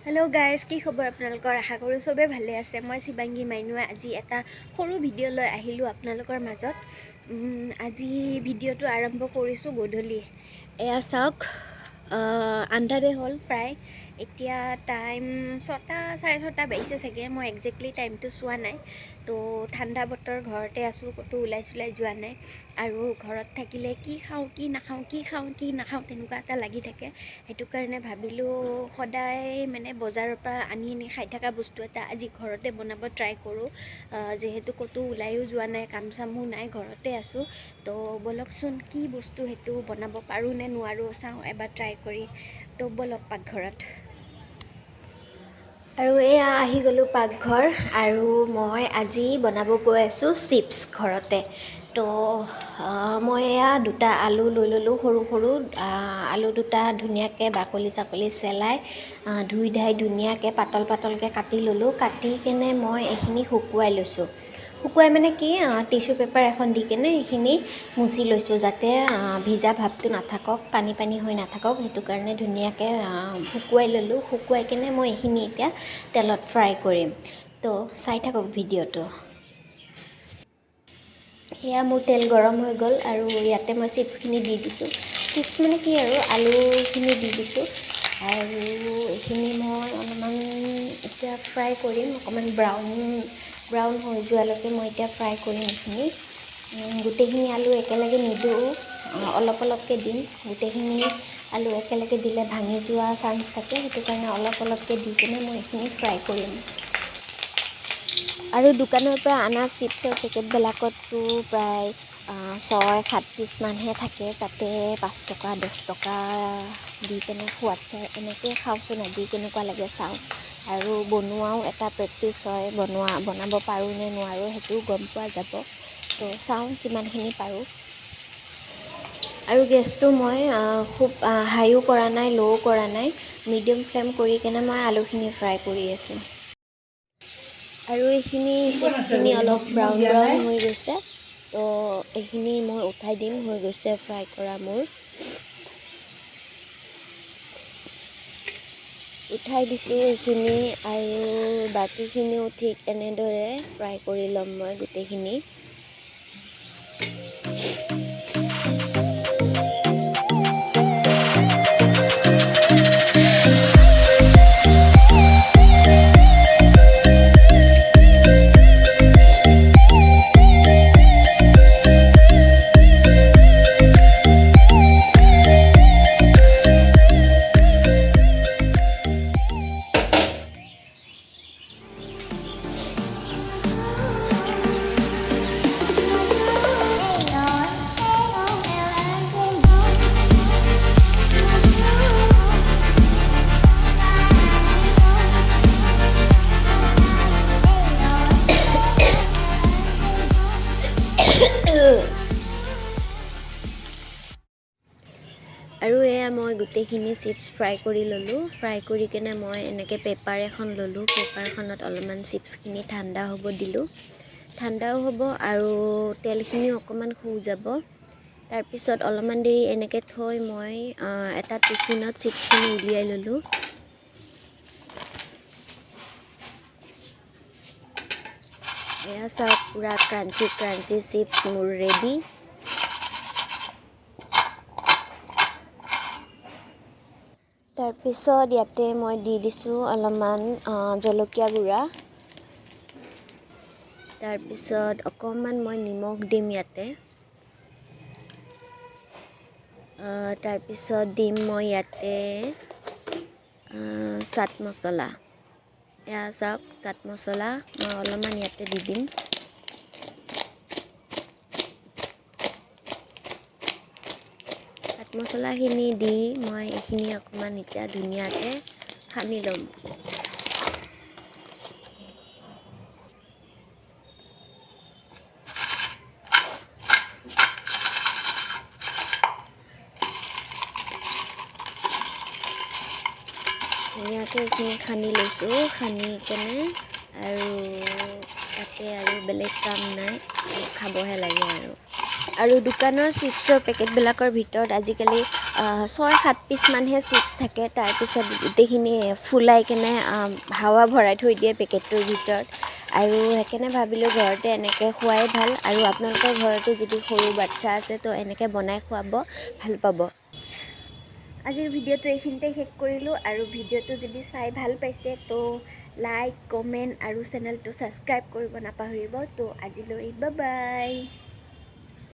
Hello' guys, কি খবৰ আপোনালোকৰ? আশা কৰোঁ চবেই ভালে আছে। মই শিৱাংগী মাইনুৱে আজি এটা সৰু ভিডিঅ' লৈ আহিলোঁ আপোনালোকৰ মাজত। আজি ভিডিঅ'টো আৰম্ভ কৰিছোঁ গধূলি। এয়া চাওক, আন্ধাৰে হ'ল প্ৰায়। এতিয়া টাইম 6টা 6:30 বাজিছে চাগে, মই একজেক্টলি টাইমটো চোৱা নাই। তো ঠাণ্ডা বতৰ, ঘৰতে আছোঁ, ক'তো ওলাই চোলাই যোৱা নাই। আৰু ঘৰত থাকিলে কি খাওঁ কি নাখাওঁ, কি খাওঁ কি নাখাওঁ তেনেকুৱা এটা লাগি থাকে। সেইটো কাৰণে ভাবিলোঁ সদায় মানে বজাৰৰ পৰা আনি আনি খাই থকা বস্তু এটা আজি ঘৰতে বনাব ট্ৰাই কৰোঁ। যিহেতু ক'তো ওলায়ো যোৱা নাই, কাম চামো নাই, ঘৰতে আছোঁ। তো ব'লকচোন কি বস্তু সেইটো বনাব পাৰোঁ নে নোৱাৰোঁ চাওঁ এবাৰ ট্ৰাই কৰি। তো ব'লক পাকঘৰত। আৰু এয়া আহি গ'লোঁ পাকঘৰ, আৰু মই আজি বনাব গৈ আছোঁ চিপছ ঘৰতে। তো মই এয়া দুটা আলু লৈ ল'লোঁ, সৰু সৰু আলু দুটা ধুনীয়াকৈ বাকলি চাকলি চেলাই ধুই ধাই ধুনীয়াকৈ পাতল পাতলকৈ কাটি ল'লোঁ। কাটি কেনে মই এইখিনি শুকুৱাই লৈছোঁ। শুকুৱাই মানে কি, টিচু পেপাৰ এখন দি কেনে এইখিনি মুচি লৈছোঁ, যাতে ভিজা ভাৱটো নাথাকক, পানী পানী হৈ নাথাকক। সেইটো কাৰণে ধুনীয়াকৈ শুকুৱাই ল'লোঁ। শুকুৱাই কেনে মই এইখিনি এতিয়া তেলত ফ্ৰাই কৰিম। তো চাই থাকক ভিডিঅ'টো। এয়া মোৰ তেল গৰম হৈ গ'ল আৰু ইয়াতে মই চিপছখিনি দি দিছোঁ। চিপছ মানে কি আৰু, আলুখিনি দি দিছোঁ। আৰু এইখিনি মই অলপমান এতিয়া ফ্ৰাই কৰিম, অকণমান ব্ৰাউন ব্ৰাউন হৈ যোৱালৈকে মই এতিয়া ফ্ৰাই কৰিম এইখিনি। গোটেইখিনি আলু একেলগে নিদিওঁ, অলপ অলপকৈ দিম। গোটেইখিনি আলু একেলগে দিলে ভাঙি যোৱা চান্স থাকে, সেইটো কাৰণে অলপ অলপকৈ দি কেনে মই এইখিনি ফ্ৰাই কৰিম। আৰু দোকানৰ পৰা অনা চিপছৰ পেকেটবিলাকততো প্ৰায় 6-7 পিচমানহে থাকে, তাতে 5 টকা 10 টকা দি কেনে সোৱাদ চাই এনেকৈ খাওঁচোন আজি কেনেকুৱা লাগে চাওঁ। আৰু বনোৱাও এটা প্ৰেক্টিচ হয়, বনাব পাৰোঁ নে নোৱাৰোঁ সেইটোও গম পোৱা যাব। তো চাওঁ কিমানখিনি পাৰোঁ। আৰু গেছটো মই খুব হাইও কৰা নাই, ল'ও কৰা নাই, মিডিয়াম ফ্লেম কৰি কেনে মই আলুখিনি ফ্ৰাই কৰি আছোঁ। আৰু এইখিনি চিপছখিনি অলপ ব্ৰাউন ব্ৰাউন হৈ গৈছে, তো এইখিনি মই উঠাই দিম। হৈ গৈছে ফ্ৰাই কৰা মোৰ, উঠাই দিছোঁ এইখিনি। আৰু বাকীখিনিও ঠিক এনেদৰে ফ্ৰাই কৰি ল'ম মই গোটেইখিনি। আৰু এয়া মই গোটেইখিনি চিপছ ফ্ৰাই কৰি ল'লোঁ। ফ্ৰাই কৰি কেনে মই এনেকৈ পেপাৰ এখন ল'লোঁ। পেপাৰখনত অলপমান চিপছখিনি ঠাণ্ডা হ'ব দিলোঁ। ঠাণ্ডাও হ'ব আৰু তেলখিনিও অকণমান শুহ যাব। তাৰপিছত অলপমান দেৰি এনেকৈ থৈ মই এটা টিফিনত চিপছখিনি উলিয়াই ল'লোঁ। এয়া চাওক, পূৰা ক্ৰাঞ্চি ক্ৰাঞ্চি চিপছ মোৰ ৰেডি। তাৰপিছত ইয়াতে মই দি দিছোঁ অলপমান জলকীয়া গুড়া। তাৰপিছত অকণমান মই নিমখ দিম ইয়াতে। তাৰপিছত দিম মই ইয়াতে চাট মছলা। এয়া চাওক, চাট মছলা মই অলপমান ইয়াতে দি দিম। চাট মছলাখিনি দি মই এইখিনি অকণমান এতিয়া ধুনীয়াকৈ সানি ল'ম। ধুনীয়াকৈ এইখিনি সানি লৈছোঁ। সানি কেনে আৰু তাতে আৰু বেলেগ কাম নাই, খাবহে লাগে আৰু। আৰু দোকানৰ চিপছৰ পেকেটবিলাকৰ ভিতৰত আজিকালি 6-7 পিচমানহে চিপছ থাকে। তাৰপিছত গোটেইখিনি ফুলাই কেনে হাৱা ভৰাই থৈ দিয়ে পেকেটটোৰ ভিতৰত। আৰু সেইকাৰণে ভাবিলোঁ ঘৰতে এনেকৈ খোৱাই ভাল। আৰু আপোনালোকৰ ঘৰতো যদি সৰু বাচ্ছা আছে, তো এনেকৈ বনাই খুৱাব, ভাল পাব। আজিৰ ভিডিঅ'টো এইখিনিতে শেষ কৰিলোঁ। আৰু ভিডিঅ'টো যদি চাই ভাল পাইছে, তো লাইক, কমেণ্ট আৰু চেনেলটো ছাবস্ক্ৰাইব কৰিব নাপাহৰিব। তো আজিলৈ বাই বাই।